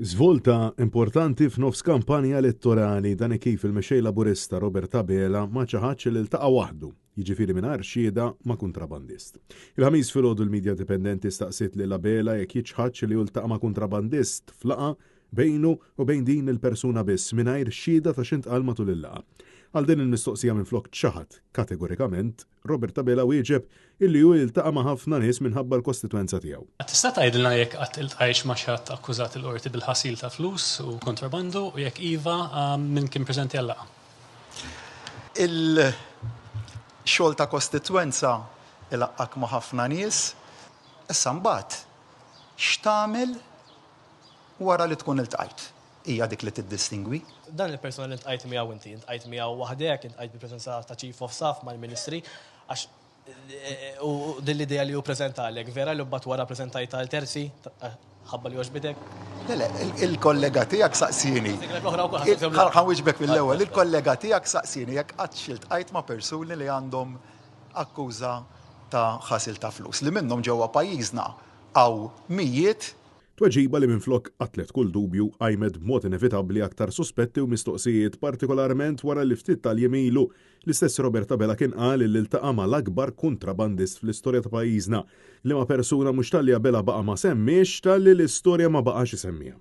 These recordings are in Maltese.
Żvolta importanti f'nofs kampanja elettorali dan kif il-Mexxej Laburista Robert Abela ma ċaħadx li ltaqa' waħdu, jiġifieri mingħajr xhieda ma' kuntrabandist. Il-Ħamis filgħodu l-midja indipendenti staqsiet lil Abela jekk jiċħadx li hu ltaqa' ma' kuntrabandist f'laqgħa bejnu u bejn din il-persuna biss mingħajr xhieda ta' x'intqal matul il-laqgħa. Għal din il-mistoqsija minflok ċaħad kategorikament, Robert Abela wieġeb illi hu jiltaqa' ma' ħafna nies minħabba l-kostitwenza tiegħu. Tista' tgħidilna jekk qatt iltqajtx ma' xi ħadd akkużat il-Qorti bil-ħasil ta' flus u kontrabandu u jekk iva, min kien preżenti għal-laqgħa? Il-xogħol ta' kostitwenza ilaqqgħek ma' ħafna nies. Issa mbagħad x'tagħmel wara li tkun iltqajt? Hija dik li tiddistingwi. Dan il-persuna li ltqajt miegħu inti, iltqajt miegħu waħdek, iltqajt bil-preżenza ta' Chief of Staff mal-Ministri, għax u din l-idea li hu preżentalek, vera li mbagħad wara preżentajtha għal terzi ħabba li għoġbitek? Le, le, il-kollega tiegħek saqsieni. Ħa nwieġbek mill-ewwel, il-kollega tiegħek saqsieni jekk qattx iltqajt ma' persuni li għandhom akkuża ta' ħasil ta' flus, li minnhom ġewwa pajjiżna hawn mijiet. Tweġiba li minflok qatlet kull dubju, qajmet b'mod inevitabbli aktar suspetti u mistoqsijiet, partikolarment wara li ftit tal-jiem ilu, l-istess Robert Abela kien qal li ltaqa' mal-akbar kuntrabandist fl-istorja ta' pajjiżna, liema persuna mhux talli Abela baqa' ma semmiex, talli l-istorja ma baqax isemmiha.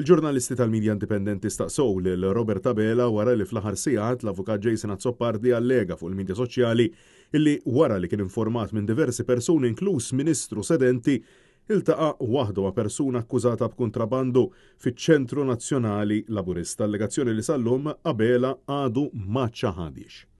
Il-ġurnalisti tal-midja indipendenti staqsow lil Robert Abela wara li fl-aħħar sigħat l-Avukat Jason Azzopardi allega fuq il-midja soċjali illi wara li kien informat minn diversi persuni inkluż Ministru sedenti iltaqa' waħdu ma' persuna akkużata b'kuntrabandu fiċ-Ċentru Nazzjonali Laburista, allegazzjoni li sal-lum Abela għadu ma ċaħadhiex.